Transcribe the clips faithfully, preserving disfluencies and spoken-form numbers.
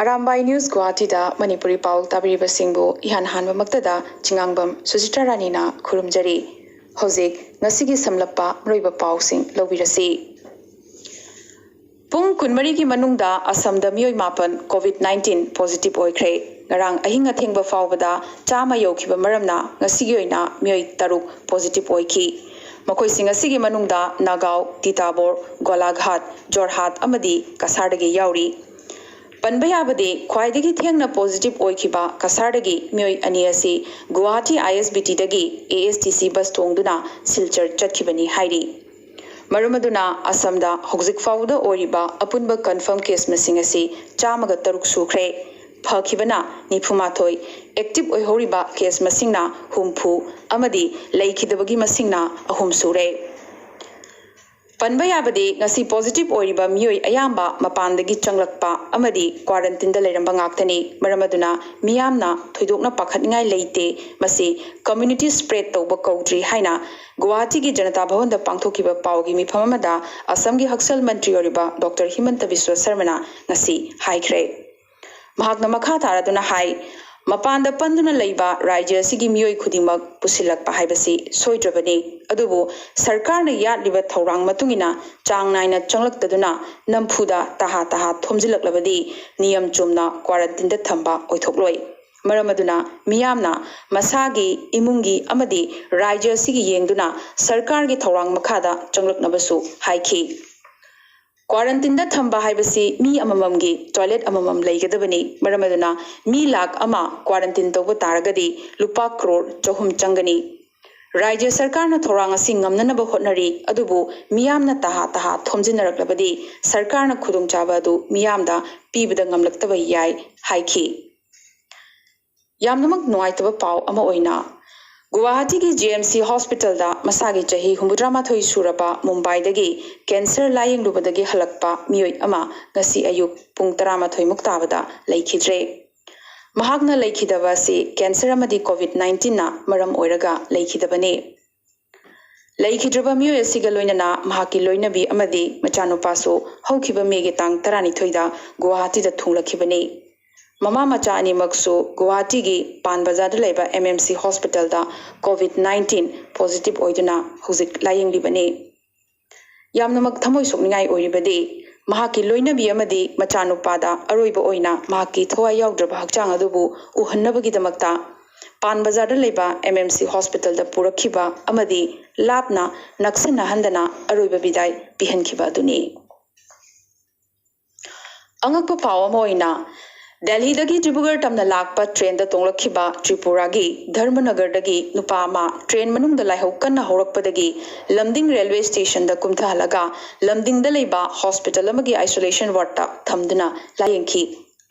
Arambai news ꯒꯨꯋꯥꯍꯥꯇꯤꯗ Manipuri ꯄꯥꯎ ꯇꯥꯕꯤꯔꯤꯕꯁꯤꯡꯕꯨ ꯏꯍꯥꯟ ꯍꯥꯟꯕꯃꯛꯇꯗ ꯆꯤꯉꯥꯡꯕꯝ ꯁꯨꯖꯤꯇ꯭ꯔꯥ ꯔꯥꯅꯤꯅ ꯈꯨꯔꯨꯝꯖꯔꯤ꯫ ꯍꯧꯖꯤꯛ ꯉꯁꯤꯒꯤ ꯁꯝꯂꯞꯄ ꯃꯔꯨꯑꯣꯏꯕ ꯄꯥꯎꯁꯤꯡ ꯂꯧꯕꯤꯔꯁꯤ꯫ ꯄꯨꯡ ꯀꯨꯟꯃꯔꯤꯒꯤ ꯃꯅꯨꯡꯗ ꯑꯁꯝꯗ ꯃꯤꯑꯣꯏ ꯃꯥꯄꯟ ꯀꯣꯚꯤꯗ ꯅꯥꯏꯟꯇꯤꯟ ꯄꯣꯖꯤꯇꯤꯚ ꯑꯣꯏꯈ꯭ꯔꯦ꯫ ꯉꯔꯥꯡ ꯑꯍꯤꯡ ꯑꯊꯦꯡꯕ ꯐꯥꯎꯕꯗ ꯆꯥꯝꯃ ꯌꯧꯈꯤꯕ ꯃꯔꯝꯅ ꯉꯁꯤꯒꯤ ꯑꯣꯏꯅ ꯃꯤꯑꯣꯏ ꯇꯔꯨꯛ ꯄꯣꯖꯤꯇꯤꯚ ꯑꯣꯏꯈꯤ꯫ ꯃꯈꯣꯏꯁꯤꯡ ꯑꯁꯤꯒꯤ ꯃꯅꯨꯡꯗ ꯅꯥꯒꯥꯎ, ꯇꯤꯇꯥꯕꯣꯔ, ꯒꯣꯂꯥꯘꯥꯠ, ꯖꯣꯔꯍꯥꯠ ꯑꯃꯗꯤ ꯀꯁꯥꯔꯗꯒꯤ ꯌꯥꯎꯔꯤ꯫ ꯄꯟꯕ ꯌꯥꯕꯗꯤ, ꯈ꯭ꯋꯥꯏꯗꯒꯤ ꯊꯦꯡꯅ ꯄꯣꯖꯤꯇꯤꯚ ꯑꯣꯏꯈꯤꯕ ꯀꯁꯥꯔꯗꯒꯤ ꯃꯤꯑꯣꯏ ꯑꯅꯤ ꯑꯁꯤ ꯒꯨꯋꯥꯍꯥꯇꯤ ꯑꯥꯏ ꯑꯦꯁ ꯕꯤ ꯇꯤꯗꯒꯤ A S T C bus ꯇꯣꯡꯗꯨꯅ ꯁꯤꯜꯆꯔ ꯆꯠꯈꯤꯕꯅꯤ ꯍꯥꯏꯔꯤ꯫ ꯃꯔꯝ ꯑꯗꯨꯅ ꯑꯁꯝꯗ ꯍꯧꯖꯤꯛ ꯐꯥꯎꯕꯗ ꯑꯣꯏꯔꯤꯕ ꯑꯄꯨꯟꯕ ꯀꯟꯐꯔꯝ ꯀꯦꯁ ꯃꯁꯤꯡ ꯑꯁꯤ ꯆꯥꯝꯃꯒ ꯇꯔꯨꯛ ꯁꯨꯈ꯭ꯔꯦ꯫ ꯐꯈꯤꯕꯅ ꯅꯤꯐꯨꯃꯥꯊꯣꯏ, ꯑꯦꯛꯇꯤꯚ ꯑꯣꯏꯍꯧꯔꯤꯕ ꯀꯦꯁ ꯃꯁꯤꯡꯅ ꯍꯨꯝꯐꯨ ꯑꯃꯗꯤ ꯂꯩꯈꯤꯗꯕꯒꯤ ꯃꯁꯤꯡꯅ ꯑꯍꯨꯝ ꯁꯨꯔꯦ꯫ ꯄꯟꯕ ꯌꯥꯕꯗꯤ, ꯉꯁꯤ ꯄꯣꯖꯤꯇꯤꯚ ꯑꯣꯏꯔꯤꯕ ꯃꯤꯑꯣꯏ ꯑꯌꯥꯝꯕ ꯃꯄꯥꯟꯗꯒꯤ ꯆꯪꯂꯛꯄ ꯑꯃꯗꯤ ꯀ꯭ꯋꯥꯔꯟꯇꯤꯟꯗ ꯂꯩꯔꯝꯕ ꯉꯥꯛꯇꯅꯤ꯫ ꯃꯔꯝ ꯑꯗꯨꯅ ꯃꯤꯌꯥꯝꯅ ꯊꯣꯏꯗꯣꯛꯅ ꯄꯥꯈꯠꯅꯤꯡꯉꯥꯏ ꯂꯩꯇꯦ꯫ ꯃꯁꯤ ꯀꯝꯃ꯭ꯌꯨꯅꯤꯇꯤ ꯁ꯭ꯄ꯭ꯔꯦꯗ ꯇꯧꯕ ꯀꯧꯗ꯭ꯔꯤ ꯍꯥꯏꯅ ꯒꯨꯋꯥꯍꯥꯇꯤꯒꯤ ꯖꯅꯇꯥ ꯚꯕꯟꯗ ꯄꯥꯡꯊꯣꯛꯈꯤꯕ ꯄꯥꯎꯒꯤ ꯃꯤꯐꯝ ꯑꯃꯗ ꯑꯁꯝꯒꯤ ꯍꯛꯁꯦꯜ ꯃꯟꯇ꯭ꯔꯤ ꯑꯣꯏꯔꯤꯕ ꯗꯣꯛꯇꯔ ꯍꯤꯃꯟꯇ ꯕꯤꯁ꯭ꯋ ꯁꯔꯃꯅ ꯉꯁꯤ ꯍꯥꯏꯈ꯭ꯔꯦ꯫ ꯃꯍꯥꯛꯅ ꯃꯈꯥ ꯇꯥꯔꯗꯨꯅ ꯍꯥꯏ, ꯃꯄꯥꯟꯗ ꯄꯟꯗꯨꯅ ꯂꯩꯕ ꯔꯥꯖ꯭ꯌ ꯑꯁꯤꯒꯤ ꯃꯤꯑꯣꯏ ꯈꯨꯗꯤꯡꯃꯛ ꯄꯨꯁꯤꯜꯂꯛꯄ ꯍꯥꯏꯕꯁꯤ ꯁꯣꯏꯗ꯭ꯔꯕꯅꯤ꯫ ꯑꯗꯨꯕꯨ ꯁꯔꯀꯥꯔꯅ ꯌꯥꯠꯂꯤꯕ ꯊꯧꯔꯥꯡ ꯃꯇꯨꯡ ꯏꯟꯅ ꯆꯥꯡ ꯅꯥꯏꯅ ꯆꯪꯂꯛꯇꯗꯨꯅ ꯅꯝꯐꯨꯗ ꯇꯍꯥ ꯇꯍꯥ ꯊꯣꯝꯖꯤꯜꯂꯛꯂꯕꯗꯤ ꯅꯤꯌꯝ ꯆꯨꯝꯅ ꯀ꯭ꯋꯥꯔꯟꯇꯤꯟꯗ ꯊꯝꯕ ꯑꯣꯏꯊꯣꯛꯂꯣꯏ꯫ ꯃꯔꯝ ꯑꯗꯨꯅ ꯃꯤꯌꯥꯝꯅ ꯃꯁꯥꯒꯤ, ꯏꯃꯨꯡꯒꯤ ꯑꯃꯗꯤ ꯔꯥꯖ꯭ꯌ ꯑꯁꯤꯒꯤ ꯌꯦꯡꯗꯨꯅ ꯁꯔꯀꯥꯔꯒꯤ ꯊꯧꯔꯥꯡ ꯃꯈꯥꯗ ꯆꯪꯂꯛꯅꯕꯁꯨ ꯍꯥꯏꯈꯤ꯫ ꯀ꯭ꯋꯥꯔꯟꯇꯤꯟꯗ ꯊꯝꯕ ꯍꯥꯏꯕꯁꯤ ꯃꯤ ꯑꯃꯃꯝꯒꯤ ꯇꯣꯏꯂꯦꯠ ꯑꯃꯃꯝ ꯂꯩꯒꯗꯕꯅꯤ꯫ ꯃꯔꯝ ꯑꯗꯨꯅ ꯃꯤ ꯂꯥꯈ ꯑꯃ ꯀ꯭ꯋꯥꯔꯟꯇꯤꯟ ꯇꯧꯕ ꯇꯥꯔꯒꯗꯤ ꯂꯨꯄꯥ ꯀ꯭ꯔꯣꯔ ꯆꯍꯨꯝ ꯆꯪꯒꯅꯤ꯫ ꯔꯥꯖ꯭ꯌ ꯁꯔꯀꯥꯔꯅ ꯊꯧꯔꯥꯡ ꯑꯁꯤ ꯉꯝꯅꯅꯕ ꯍꯣꯠꯅꯔꯤ, ꯑꯗꯨꯕꯨ ꯃꯤꯌꯥꯝꯅ ꯇꯍꯥ ꯇꯍꯥ ꯊꯣꯝꯖꯤꯟꯅꯔꯛꯂꯕꯗꯤ ꯁꯔꯀꯥꯔꯅ ꯈꯨꯗꯣꯡꯆꯥꯕ ꯑꯗꯨ ꯃꯤꯌꯥꯝꯗ ꯄꯤꯕꯗ ꯉꯝꯂꯛꯇꯕ ꯌꯥꯏ ꯍꯥꯏꯈꯤ꯫ ꯌꯥꯝꯅꯃꯛ ꯅꯨꯡꯉꯥꯏꯇꯕ ꯄꯥꯎ ꯑꯃ ꯑꯣꯏꯅ, ꯒꯨꯋꯥꯍꯥꯇꯤꯒꯤ ꯖꯤ ꯑꯦꯝ ꯁꯤ ꯍꯣꯁꯄꯤꯇꯥꯜꯗ ꯃꯁꯥꯒꯤ ꯆꯍꯤ ꯍꯨꯝꯐꯨꯇꯔꯥꯃꯥꯊꯣꯏ ꯁꯨꯔꯕ ꯃꯨꯝꯕꯥꯏꯗꯒꯤ ꯀꯦꯟꯁꯔ ꯂꯥꯌꯦꯡꯂꯨꯕꯗꯒꯤ ꯍꯜꯂꯛꯄ ꯃꯤꯑꯣꯏ ꯑꯃ ꯉꯁꯤ ꯑꯌꯨꯛ ꯄꯨꯡ ꯇꯔꯥꯃꯥꯊꯣꯏ ꯃꯨꯛ ꯇꯥꯕꯗ ꯂꯩꯈꯤꯗ꯭ꯔꯦ꯫ ꯃꯍꯥꯛꯅ ꯂꯩꯈꯤꯗꯕ ꯑꯁꯤ ꯀꯦꯟꯁꯔ ꯑꯃꯗꯤ ꯀꯣꯚꯤꯗ ꯅꯥꯏꯟꯇꯤꯟꯅ ꯃꯔꯝ ꯑꯣꯏꯔꯒ ꯂꯩꯈꯤꯗꯕꯅꯤ꯫ ꯂꯩꯈꯤꯗ꯭ꯔꯕ ꯃꯤꯑꯣꯏ ꯑꯁꯤꯒ ꯂꯣꯏꯅꯅ ꯃꯍꯥꯛꯀꯤ ꯂꯣꯏꯅꯕꯤ ꯑꯃꯗꯤ ꯃꯆꯥꯅꯨꯄꯥꯁꯨ ꯍꯧꯈꯤꯕ ꯃꯦꯒꯤ ꯇꯥꯡ ꯇꯔꯥꯅꯤꯊꯣꯏꯗ ꯒꯨꯋꯥꯍꯥꯇꯤꯗ ꯊꯨꯡꯂꯛꯈꯤꯕꯅꯤ꯫ ꯃꯃꯥ ꯃꯆꯥ ꯑꯅꯤꯃꯛꯁꯨ ꯒꯨꯋꯥꯍꯥꯇꯤꯒꯤ ꯄꯥꯟ ꯕꯖꯥꯔꯗ ꯂꯩꯕ ꯑꯦꯝ ꯑꯦꯝ ꯁꯤ ꯍꯣꯁꯄꯤꯇꯥꯜꯗ ꯀꯣꯚꯤꯗ ꯅꯥꯏꯟꯇꯤꯟ ꯄꯣꯖꯤꯇꯤꯚ ꯑꯣꯏꯗꯨꯅ ꯍꯧꯖꯤꯛ ꯂꯥꯌꯦꯡꯂꯤꯕꯅꯤ꯫ ꯌꯥꯝꯅꯃꯛ ꯊꯃꯣꯏ ꯁꯣꯛꯅꯤꯡꯉꯥꯏ ꯑꯣꯏꯔꯤꯕꯗꯤ ꯃꯍꯥꯛꯀꯤ ꯂꯣꯏꯅꯕꯤ ꯑꯃꯗꯤ ꯃꯆꯥꯅꯨꯄꯥꯗ ꯑꯔꯣꯏꯕ ꯑꯣꯏꯅ ꯃꯍꯥꯛꯀꯤ ꯊꯋꯥꯏ ꯌꯥꯎꯗ꯭ꯔꯕ ꯍꯛꯆꯥꯡ ꯑꯗꯨꯕꯨ ꯎꯍꯟꯅꯕꯒꯤꯗꯃꯛꯇ ꯄꯥꯟ ꯕꯖꯥꯔꯗ ꯂꯩꯕ ꯑꯦꯝ ꯑꯦꯝ ꯁꯤ ꯍꯣꯁꯄꯤꯇꯥꯜꯗ ꯄꯨꯔꯛꯈꯤꯕ ꯑꯃꯗꯤ ꯂꯥꯞꯅ ꯅꯛꯁꯤꯟꯅꯍꯟꯗꯅ ꯑꯔꯣꯏꯕ ꯕꯤꯗꯥꯏ ꯄꯤꯍꯟꯈꯤꯕ ꯑꯗꯨꯅꯤ꯫ ꯑꯉꯛꯄ ꯄꯥꯎ ꯑꯃ ꯑꯣꯏꯅ, ꯗꯦꯜꯍꯤꯗꯒꯤ ꯗꯤꯕ꯭ꯔꯨꯒꯔ ꯇꯝꯅ ꯂꯥꯛꯄ ꯇ꯭ꯔꯦꯟꯗ ꯇꯣꯡꯂꯛꯈꯤꯕ ꯇ꯭ꯔꯤꯄꯨꯔꯥꯒꯤ ꯙꯔꯃꯅꯒꯔꯗꯒꯤ ꯅꯨꯄꯥ ꯑꯃ ꯇ꯭ꯔꯦꯟ ꯃꯅꯨꯡꯗ ꯂꯥꯏꯍꯧ ꯀꯟꯅ ꯍꯧꯔꯛꯄꯗꯒꯤ ꯂꯝꯗꯤꯡ ꯔꯦꯜꯋꯦ ꯁ꯭ꯇꯦꯁꯟꯗ ꯀꯨꯝꯊꯍꯜꯂꯒ ꯂꯝꯗꯤꯡꯗ ꯂꯩꯕ ꯍꯣꯁꯄꯤꯇꯥꯜ ꯑꯃꯒꯤ ꯑꯥꯏꯁꯣꯂꯦꯁꯟ ꯋꯥꯔꯗꯇ ꯊꯝꯗꯨꯅ ꯂꯥꯌꯦꯡꯈꯤ꯫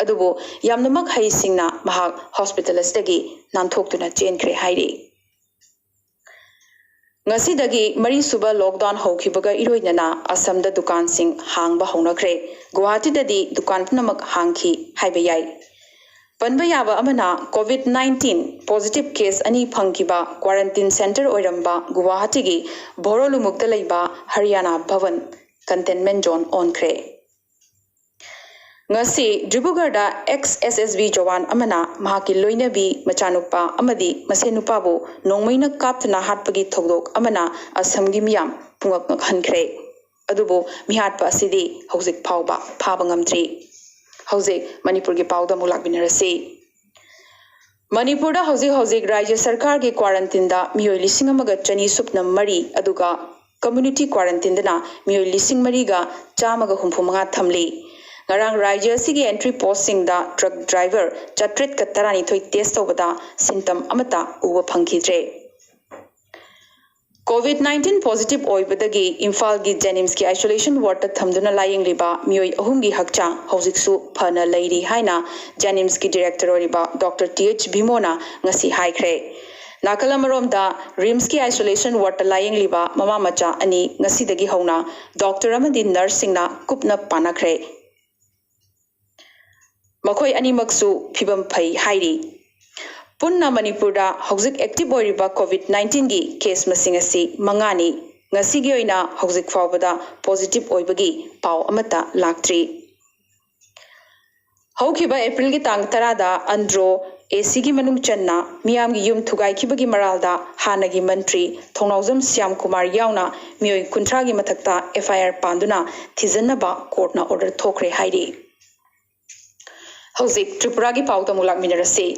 ꯑꯗꯨꯕꯨ ꯌꯥꯝꯅꯃꯛ ꯍꯩꯁꯤꯡꯅ ꯃꯍꯥꯛ ꯍꯣꯁꯄꯤꯇꯥꯜ ꯑꯁꯤꯗꯒꯤ ꯅꯥꯟꯊꯣꯛꯇꯨꯅ ꯆꯦꯟꯈ꯭ꯔꯦ ꯍꯥꯏꯔꯤ꯫ ꯉꯁꯤꯗꯒꯤ ꯃꯔꯤꯁꯨꯕ ꯂꯣꯛꯗꯥꯎꯟ ꯍꯧꯈꯤꯕꯒ ꯏꯔꯣꯏꯅꯅ ꯑꯁꯥꯝꯗ ꯗꯨꯀꯥꯟꯁꯤꯡ ꯍꯥꯡꯕ ꯍꯧꯅꯈ꯭ꯔꯦ꯫ ꯒꯨꯋꯥꯍꯥꯇꯤꯗꯗꯤ ꯗꯨꯀꯥꯟ ꯄꯨꯝꯅꯃꯛ ꯍꯥꯡꯈꯤ ꯍꯥꯏꯕ ꯌꯥꯏ꯫ ꯄꯟꯕ ꯌꯥꯕ ꯑꯃꯅ, ꯀꯣꯚꯤꯗ ꯅꯥꯏꯟꯇꯤꯟ ꯄꯣꯖꯤꯇꯤꯚ ꯀꯦꯁ ꯑꯅꯤ ꯐꯪꯈꯤꯕ ꯀ꯭ꯋꯥꯔꯦꯟꯇꯤꯟ ꯁꯦꯟꯇꯔ ꯑꯣꯏꯔꯝꯕ ꯒꯨꯋꯥꯍꯥꯇꯤꯒꯤ ꯚꯣꯔꯣꯂꯨꯃꯨꯛꯇ ꯂꯩꯕ ꯍꯔꯤꯌꯥꯅꯥ ꯚꯕꯟ ꯀꯟꯇꯦꯟꯃꯦꯟ ꯖꯣꯟ ꯑꯣꯟꯈ꯭ꯔꯦ꯫ ꯉꯁꯤ ꯗꯤꯕ꯭ꯔꯨꯒꯔꯗ ex S S B jawan ꯑꯃꯅ ꯃꯍꯥꯛꯀꯤ ꯂꯣꯏꯅꯕꯤ, ꯃꯆꯥꯅꯨꯄꯥ ꯑꯃꯗꯤ ꯃꯁꯦꯟ ꯅꯨꯄꯥꯕꯨ ꯅꯣꯡꯃꯩꯅ ꯀꯥꯞꯇꯨꯅ ꯍꯥꯠꯄꯒꯤ ꯊꯧꯗꯣꯛ ꯑꯃꯅ ꯑꯁꯥꯝꯒꯤ ꯃꯤꯌꯥꯝ ꯄꯨꯡꯉꯛ ꯉꯛꯍꯟꯈ꯭ꯔꯦ꯫ ꯑꯗꯨꯕꯨ ꯃꯤꯍꯥꯠꯄ ꯑꯁꯤꯗꯤ ꯍꯧꯖꯤꯛ ꯐꯥꯎꯕ ꯐꯥꯕ ꯉꯝꯗ꯭ꯔꯤ꯫ ꯍꯧꯖꯤꯛ ꯃꯅꯤꯄꯨꯔꯒꯤ ꯄꯥꯎꯗ ꯑꯃꯨꯛ ꯂꯥꯛꯃꯤꯟꯅꯔꯁꯤ꯫ ꯃꯅꯤꯄꯨꯔꯗ ꯍꯧꯖꯤꯛ ꯍꯧꯖꯤꯛ ꯔꯥꯖ꯭ꯌ ꯁꯔꯀꯥꯔꯒꯤ ꯀ꯭ꯋꯥꯔꯦꯟꯇꯤꯟꯗ ꯃꯤꯑꯣꯏ ꯂꯤꯁꯤꯡ ꯑꯃꯒ ꯆꯅꯤ ꯁꯨꯞꯅ ꯃꯔꯤ, ꯑꯗꯨꯒ ꯀꯝꯃ꯭ꯌꯨꯅꯤꯇꯤ ꯀ꯭ꯋꯥꯔꯦꯟꯇꯤꯟꯗꯅ ꯃꯤꯑꯣꯏ ꯂꯤꯁꯤꯡ ꯃꯔꯤꯒ ꯆꯥꯝꯃꯒ ꯍꯨꯝꯐꯨ ꯃꯉꯥ ꯊꯝꯂꯤ꯫ ꯉꯔꯥꯡ ꯔꯥꯖ꯭ꯌ ꯑꯁꯤꯒꯤ ꯑꯦꯟꯇ꯭ꯔꯤ ꯄꯣꯁꯁꯤꯡꯗ ꯇ꯭ꯔꯛ ꯗ꯭ꯔꯥꯏꯚꯔ ꯆꯥꯇ꯭ꯔꯦꯠꯀ ꯇꯔꯥꯅꯤꯊꯣꯏ ꯇꯦꯁ ꯇꯧꯕꯗ ꯁꯤꯝꯇꯝ ꯑꯃꯠꯇ ꯎꯕ ꯐꯪꯈꯤꯗ꯭ꯔꯦ꯫ ꯀꯣꯚꯤꯗ ꯅꯥꯏꯟꯇꯤꯟ ꯄꯣꯖꯤꯇꯤꯚ ꯑꯣꯏꯕꯗꯒꯤ ꯏꯝꯐꯥꯜꯒꯤ ꯖꯦꯅꯤꯝꯁꯀꯤ ꯑꯥꯏꯁꯣꯂꯦꯁꯟ ꯋꯥꯔꯗꯇ ꯊꯝꯗꯨꯅ ꯂꯥꯌꯦꯡꯂꯤꯕ ꯃꯤꯑꯣꯏ ꯑꯍꯨꯝꯒꯤ ꯍꯛꯆꯥꯡ ꯍꯧꯖꯤꯛꯁꯨ ꯐꯅ ꯂꯩꯔꯤ ꯍꯥꯏꯅ ꯖꯦꯅꯤꯝꯁꯀꯤ ꯗꯤꯔꯦꯛꯇꯔ ꯑꯣꯏꯔꯤꯕ ꯗꯣꯛꯇꯔ ꯇꯤ ꯑꯩꯆ ꯚꯤꯃꯣꯅ ꯉꯁꯤ ꯍꯥꯏꯈ꯭ꯔꯦ꯫ ꯅꯥꯀꯜ ꯑꯃꯔꯣꯝꯗ, ꯔꯤꯝꯁꯀꯤ ꯑꯥꯏꯁꯣꯂꯦꯁꯟ ꯋꯥꯔꯗꯇ ꯂꯥꯌꯦꯡꯂꯤꯕ ꯃꯃꯥ ꯃꯆꯥ ꯑꯅꯤ ꯉꯁꯤꯗꯒꯤ ꯍꯧꯅ ꯗꯣꯛꯇꯔ ꯑꯃꯗꯤ ꯅꯔꯁꯁꯤꯡꯅ ꯀꯨꯞꯅ ꯄꯥꯅꯈ꯭ꯔꯦ꯫ ꯃꯈꯣꯏ ꯑꯅꯤꯃꯛꯁꯨ ꯐꯤꯕꯝ ꯐꯩ ꯍꯥꯏꯔꯤ꯫ ꯄꯨꯟꯅ ꯃꯅꯤꯄꯨꯔꯗ ꯍꯧꯖꯤꯛ ꯑꯦꯛꯇꯤꯚ ꯑꯣꯏꯔꯤꯕ ꯀꯣꯚꯤꯗ ꯅꯥꯏꯟꯇꯤꯟꯒꯤ ꯀꯦꯁ ꯃꯁꯤꯡ ꯑꯁꯤ ꯃꯉꯥꯅꯤ꯫ ꯉꯁꯤꯒꯤ ꯑꯣꯏꯅ ꯍꯧꯖꯤꯛ ꯐꯥꯎꯕꯗ ꯄꯣꯖꯤꯇꯤꯚ ꯑꯣꯏꯕꯒꯤ ꯄꯥꯎ ꯑꯃꯠꯇ ꯂꯥꯛꯇ꯭ꯔꯤ꯫ ꯍꯧꯈꯤꯕ ꯑꯦꯄ꯭ꯔꯤꯜꯒꯤ ꯇꯥꯡ ꯇꯔꯥꯗ ꯑꯟꯗ꯭ꯔꯣ ꯑꯦꯁꯤꯒꯤ ꯃꯅꯨꯡ ꯆꯟꯅ ꯃꯤꯌꯥꯝꯒꯤ ꯌꯨꯝ ꯊꯨꯒꯥꯏꯈꯤꯕꯒꯤ ꯃꯔꯥꯜꯗ ꯍꯥꯟꯅꯒꯤ ꯃꯟꯇ꯭ꯔꯤ ꯊꯧꯅꯥꯎꯖꯝ ꯁ꯭ꯌꯥꯝ ꯀꯨꯃꯥꯔ ꯌꯥꯎꯅ ꯃꯤꯑꯣꯏ ꯀꯨꯟꯊ꯭ꯔꯥꯒꯤ ꯃꯊꯛꯇ ꯑꯦꯐ ꯑꯥꯏ ꯑꯥꯔ ꯄꯥꯟꯗꯨꯅ ꯊꯤꯖꯤꯟꯅꯕ ꯀꯣꯔꯠꯅ ꯑꯣꯔꯗꯔ ꯊꯣꯛꯈ꯭ꯔꯦ ꯍꯥꯏꯔꯤ꯫ ꯍꯧꯖꯤꯛ ꯇ꯭ꯔꯤꯄꯨꯔꯥꯒꯤ ꯄꯥꯎꯗ ꯑꯃꯨꯛ ꯂꯥꯛꯃꯤꯟꯅꯔꯁꯤ꯫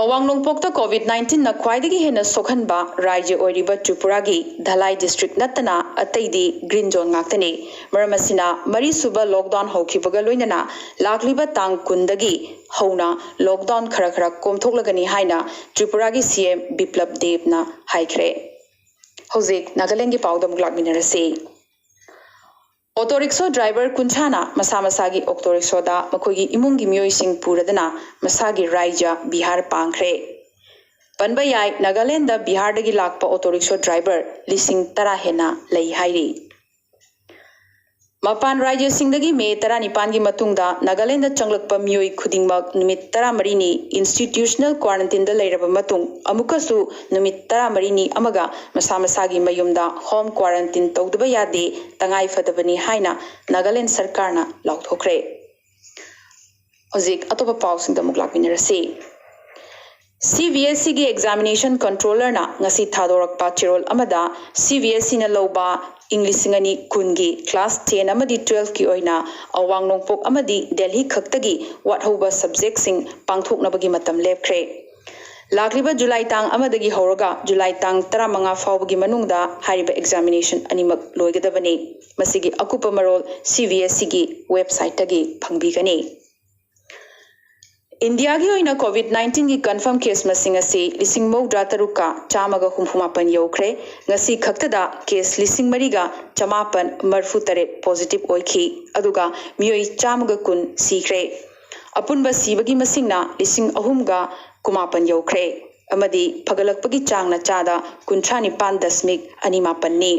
ꯑꯋꯥꯡ ꯅꯣꯡꯄꯣꯛꯇ ꯀꯣꯚꯤꯗ ꯅꯥꯏꯟꯇꯤꯟꯅ ꯈ꯭ꯋꯥꯏꯗꯒꯤ ꯍꯦꯟꯅ ꯁꯣꯛꯍꯟꯕ ꯔꯥꯏꯖ꯭ꯌ ꯑꯣꯏꯔꯤꯕ ꯇ꯭ꯔꯤꯄꯨꯔꯥꯒꯤ ꯙꯂꯥꯏ ꯗꯤꯁꯇ꯭ꯔꯤꯛ ꯅꯠꯇꯅ ꯑꯇꯩꯗꯤ ꯒ꯭ꯔꯤꯟ ꯖꯣꯟ ꯉꯥꯛꯇꯅꯤ꯫ ꯃꯔꯝ ꯑꯁꯤꯅ ꯃꯔꯤꯁꯨꯕ ꯂꯣꯛꯗꯥꯎꯟ ꯍꯧꯈꯤꯕꯒ ꯂꯣꯏꯅꯅ ꯂꯥꯛꯂꯤꯕ ꯇꯥꯡ ꯀꯨꯟꯗꯒꯤ ꯍꯧꯅ ꯂꯣꯛꯗꯥꯎꯟ ꯈꯔ ꯈꯔ ꯀꯣꯝꯊꯣꯛꯂꯒꯅꯤ ꯍꯥꯏꯅ ꯇ꯭ꯔꯤꯄꯨꯔꯥꯒꯤ ꯁꯤ ꯑꯦꯝ ꯕꯤꯄ꯭ꯂꯕ ꯗꯦꯕꯅ ꯍꯥꯏꯈ꯭ꯔꯦ꯫ ꯍꯧꯖꯤꯛ ꯅꯥꯒꯥꯂꯦꯟꯒꯤ ꯄꯥꯎꯗ ꯑꯃꯨꯛ ꯂꯥꯛꯃꯤꯟꯅꯔꯁꯤ꯫ ꯑꯣꯇꯣ ꯔꯤꯛꯁꯣ ꯗ꯭ꯔꯥꯏꯚꯔ ꯀꯨꯟꯊ꯭ꯔꯥꯅ ꯃꯁꯥ ꯃꯁꯥꯒꯤ ꯑꯣꯇꯣ ꯔꯤꯛꯁꯣꯗ ꯃꯈꯣꯏꯒꯤ ꯏꯃꯨꯡꯒꯤ ꯃꯤꯑꯣꯏꯁꯤꯡ ꯄꯨꯔꯗꯨꯅ ꯃꯁꯥꯒꯤ ꯔꯥꯏꯖ꯭ꯌ ꯕꯤꯍꯥꯔ ꯄꯥꯡꯈ꯭ꯔꯦ꯫ ꯄꯟꯕ ꯌꯥꯏ, ꯅꯥꯒꯥꯂꯦꯟꯗ ꯕꯤꯍꯥꯔꯗꯒꯤ ꯂꯥꯛꯄ ꯑꯣꯇꯣ ꯔꯤꯛꯁꯣ ꯗ꯭ꯔꯥꯏꯚꯔ ꯂꯤꯁꯤꯡ ꯇꯔꯥ ꯍꯦꯟꯅ ꯂꯩ ꯍꯥꯏꯔꯤ꯫ ꯃꯄꯥꯟ ꯔꯥꯏꯖ꯭ꯌꯁꯤꯡꯗꯒꯤ ꯃꯦ ꯇꯔꯥꯅꯤꯄꯥꯟꯒꯤ ꯃꯇꯨꯡꯗ ꯅꯥꯒꯥꯂꯦꯟꯗ ꯆꯪꯂꯛꯄ ꯃꯤꯑꯣꯏ ꯈꯨꯗꯤꯡꯃꯛ ꯅꯨꯃꯤꯠ ꯇꯔꯥꯃꯔꯤꯅꯤ ꯏꯟꯁꯇꯤꯇ꯭ꯌꯨꯁꯅꯦꯜ ꯀ꯭ꯋꯥꯔꯟꯇꯤꯟꯗ ꯂꯩꯔꯕ ꯃꯇꯨꯡ ꯑꯃꯨꯛꯀꯁꯨ ꯅꯨꯃꯤꯠ ꯇꯔꯥꯃꯔꯤꯅꯤ ꯑꯃꯒ ꯃꯁꯥ ꯃꯁꯥꯒꯤ ꯃꯌꯨꯝꯗ ꯍꯣꯝ ꯀ꯭ꯋꯥꯔꯟꯇꯤꯟ ꯇꯧꯗꯕ ꯌꯥꯗꯦ, ꯇꯉꯥꯏ ꯐꯗꯕꯅꯤ ꯍꯥꯏꯅ ꯅꯥꯒꯥꯂꯦꯟ ꯁꯔꯀꯥꯔꯅ ꯂꯥꯎꯊꯣꯛꯈ꯭ꯔꯦ꯫ ꯍꯧꯖꯤꯛ ꯑꯇꯣꯞꯄ ꯄꯥꯎꯁꯤꯡꯗ ꯑꯃꯨꯛ ꯂꯥꯛꯃꯤꯟꯅꯔꯁꯤ꯫ ꯁꯤ ꯕꯤ ꯑꯦꯁ ꯏꯒꯤ ꯑꯦꯛꯖꯥꯃꯤꯅꯦꯁꯟ ꯀꯟꯇ꯭ꯔꯣꯂꯔꯅ ꯉꯁꯤ ꯊꯥꯗꯣꯔꯛꯄ ꯆꯦꯔꯣꯜ ꯑꯃꯗ ꯁꯤ ꯕꯤ ꯑꯦꯁ ꯏꯅ ꯂꯧꯕ ꯏꯪ ꯂꯤꯁꯤꯡ ꯑꯅꯤ ꯀꯨꯟꯒꯤ ꯀ꯭ꯂꯥꯁ ꯇꯦꯟ ꯑꯃꯗꯤ ꯇꯨꯋꯦꯜꯐꯀꯤ ꯑꯣꯏꯅ ꯑꯋꯥꯡ ꯅꯣꯡꯄꯣꯛ ꯑꯃꯗꯤ ꯗꯦꯜꯍꯤ ꯈꯛꯇꯒꯤ ꯋꯥꯠꯍꯧꯕ ꯁꯕꯖꯦꯛꯁꯤꯡ ꯄꯥꯡꯊꯣꯛꯅꯕꯒꯤ ꯃꯇꯝ ꯂꯦꯞꯈ꯭ꯔꯦ꯫ ꯂꯥꯛꯂꯤꯕ ꯖꯨꯂꯥꯏ ꯇꯥꯡ ꯑꯃꯗꯒꯤ ꯍꯧꯔꯒ ꯖꯨꯂꯥꯏ ꯇꯥꯡ ꯇꯔꯥꯃꯉꯥ ꯐꯥꯎꯕꯒꯤ ꯃꯅꯨꯡꯗ ꯍꯥꯏꯔꯤꯕ ꯑꯦꯛꯖꯥꯃꯤꯅꯦꯁꯟ ꯑꯅꯤꯃꯛ ꯂꯣꯏꯒꯗꯕꯅꯤ꯫ ꯃꯁꯤꯒꯤ ꯑꯀꯨꯞꯄ ꯃꯔꯣꯜ ꯁꯤ ꯕꯤ ꯑꯦꯁ ꯏꯒꯤ ꯋꯦꯕꯁꯥꯏꯠꯇꯒꯤ ꯐꯪꯕꯤꯒꯅꯤ꯫ ꯏꯟꯗꯤꯌꯥꯒꯤ ꯑꯣꯏꯅ ꯀꯣꯚꯤꯗ ꯅꯥꯏꯟꯇꯤꯟꯒꯤ ꯀꯟꯐꯥꯔꯝ ꯀꯦꯁ ꯃꯁꯤꯡ ꯑꯁꯤ ꯂꯤꯁꯤꯡ ꯃꯧꯗ꯭ꯔꯥ ꯇꯔꯨꯛꯀ ꯆꯥꯝꯃꯒ ꯍꯨꯝꯐꯨ ꯃꯥꯄꯟ ꯌꯧꯈ꯭ꯔꯦ꯫ ꯉꯁꯤ ꯈꯛꯇꯗ ꯀꯦꯁ ꯂꯤꯁꯤꯡ ꯃꯔꯤꯒ ꯆꯃꯥꯄꯟ ꯃꯔꯤꯐꯨ ꯇꯔꯦꯠ ꯄꯣꯖꯤꯇꯤꯚ ꯑꯣꯏꯈꯤ, ꯑꯗꯨꯒ ꯃꯤꯑꯣꯏ ꯆꯥꯝꯃꯒ ꯀꯨꯟ ꯁꯤꯈ꯭ꯔꯦ꯫ ꯑꯄꯨꯟꯕ ꯁꯤꯕꯒꯤ ꯃꯁꯤꯡꯅ ꯂꯤꯁꯤꯡ ꯑꯍꯨꯝꯒ ꯀꯨꯟꯃꯥꯄꯟ ꯌꯧꯈ꯭ꯔꯦ, ꯑꯃꯗꯤ ꯐꯒꯠꯂꯛꯄꯒꯤ ꯆꯥꯡꯅ ꯆꯥꯗ ꯀꯨꯟꯊ꯭ꯔꯥ ꯅꯤꯄꯥꯟ ꯗꯁꯃꯤꯛ ꯑꯅꯤ ꯃꯥꯄꯟꯅꯤ꯫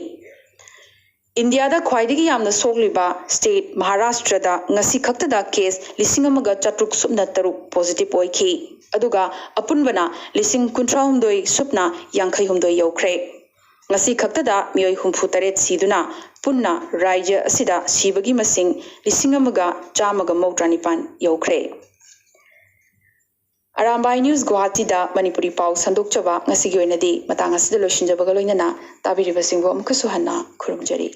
ꯏꯟꯗꯤꯌꯥꯗ ꯈ꯭ꯋꯥꯏꯗꯒꯤ ꯌꯥꯝꯅ ꯁꯣꯛꯂꯤꯕ ꯁ꯭ꯇꯦꯠ ꯃꯍꯥꯔꯥꯁꯇ꯭ꯔꯗ ꯉꯁꯤ ꯈꯛꯇꯗ ꯀꯦꯁ ꯂꯤꯁꯤꯡ ꯑꯃꯒ ꯆꯥꯇ꯭ꯔꯨꯛ ꯁꯨꯞꯅ ꯇꯔꯨꯛ ꯄꯣꯖꯤꯇꯤꯚ ꯑꯣꯏꯈꯤ꯫ ꯑꯗꯨꯒ ꯑꯄꯨꯟꯕꯅ ꯂꯤꯁꯤꯡ ꯀꯨꯟꯊ꯭ꯔꯥ ꯍꯨꯝꯗꯣꯏ ꯁꯨꯞꯅ ꯌꯥꯡꯈꯩ ꯍꯨꯝꯗꯣꯏ ꯌꯧꯈ꯭ꯔꯦ꯫ ꯉꯁꯤ ꯈꯛꯇꯗ ꯃꯤꯑꯣꯏ ꯍꯨꯝꯐꯨ ꯇꯔꯦꯠ ꯁꯤꯗꯨꯅ ꯄꯨꯟꯅ ꯔꯥꯖ꯭ꯌ ꯑꯁꯤꯗ ꯁꯤꯕꯒꯤ ꯃꯁꯤꯡ ꯂꯤꯁꯤꯡ ꯑꯃꯒ ꯆꯥꯝꯃꯒ ꯃꯧꯗ꯭ꯔꯥ ꯅꯤꯄꯥꯟ ꯌꯧꯈ꯭ꯔꯦ꯫ ꯑꯔꯥꯝꯕꯥꯏ ꯅ꯭ꯌꯨꯁ ꯒꯨꯋꯥꯍꯥꯇꯤꯗ ꯃꯅꯤꯄꯨꯔꯤ ꯄꯥꯎ ꯁꯟꯗꯣꯛꯆꯕ ꯉꯁꯤꯒꯤ ꯑꯣꯏꯅꯗꯤ ꯃꯇꯥꯡ ꯑꯁꯤꯗ ꯂꯣꯏꯁꯤꯟꯖꯕꯒ ꯂꯣꯏꯅꯅ ꯇꯥꯕꯤꯔꯤꯕꯁꯤꯡꯕꯨ ꯑꯃꯨꯛꯀꯁꯨ ꯍꯟꯅ ꯈꯨꯔꯨꯝꯖꯔꯤ꯫